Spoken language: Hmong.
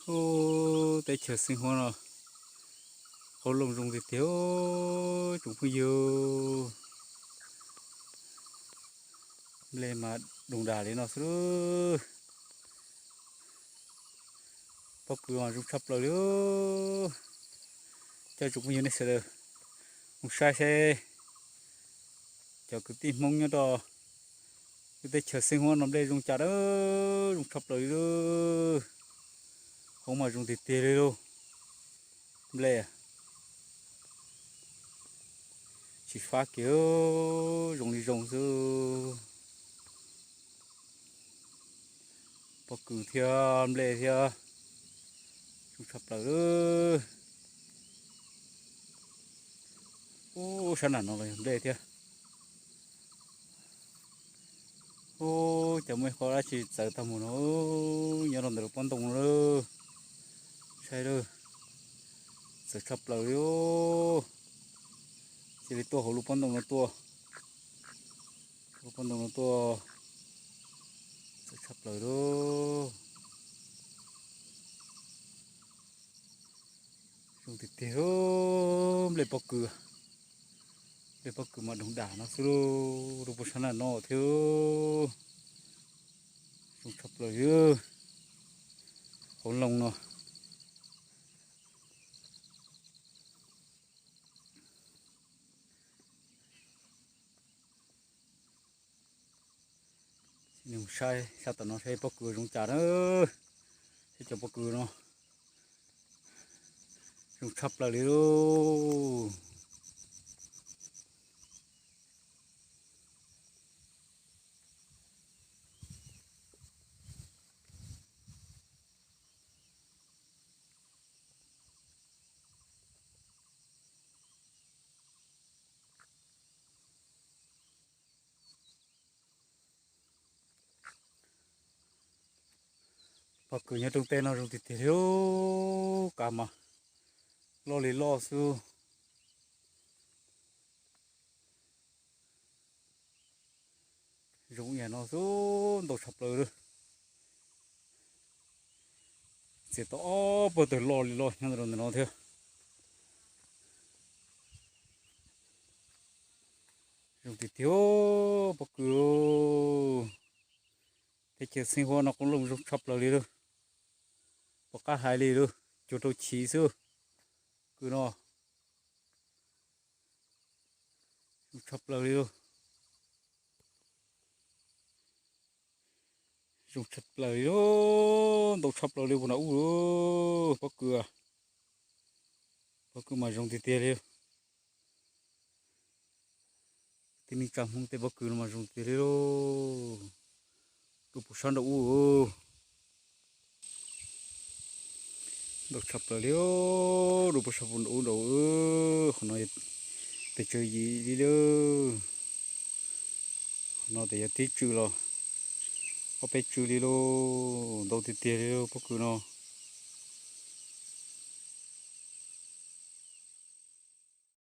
Ub, teb chaws xeeb huab no qoob loo zoo tiag tiag tsoom phooj ywg. Nplej mas doog dam li no xwb. Pob kws mas zoo tshaj plaws li. Coj tsoom phooj ywg nej sawv daws mus saib seb cov kwv tij Hmoob nyob rau lub teb chaws xeeb huab no nplej zoo cas a, zoo tshaj plaws li. Hoob mas zoo tiag tiag li lauj. Nplej tsis fab kiag, zoo li zoo xwb. Pob kws thiab nplej thiab, zoo tshaj plaws. Ub, sab nram no los yog nplej thiab. Ub, cas muaj ib qho dab tsi txawv tag mus no, nyob rau ntawm lub pob ntoo no lawm. Saib lawm, txawv tshaj plaws li. Cia li tuaj hauv lub pob ntoo no tuaj. Lub pob ntoo no tuaj, txawv tshaj plaws li. Zoo tiag tiag, nplej pob kws, nplej pob kws mas doog dam no xwb lauj, rau puag sab nram no thiab. Zoo tshaj plaws li, hauv loo no. Saib sab tom no saib pob kws zoo cas na. Saib cov pob kws no zoo tshaj plaws li lauj. Pob kws nyob rooj teb no zoo tiag tiag li, kav mas loj li loj xwb. Zoo ib yam no xwb, ntau tshaj plaws li. Txiav tau ob pawg tawg loj li loj nyob rau ntawm no thiab. Zoo tiag tiag pob kws. Teb chaws xeeb huab no qoob loo zoo tshaj plaws li lauj. Pom qab hais li lauj, cuag rau chiv xwb. Kws no zoo tshaj plaws li lauj. Zoo tshaj plaws li lauj, ntau tshaj plaws li puag nram ub lauj. Pob kws, pob kws mas zoo tiag tiag li. Tib neeg tsa Hmoob tej pob kws no mas zoo tiag li lauj. Rau puag sab nraum ub, ntau tshaj plaws li, rau puag sab nraum ub nraud. Qhov no pes tsawg yim li lauj. Qhov no tes yog tib tswm los ob peb tswm li lauj, ntau tiag tiag li lauj pob kws no.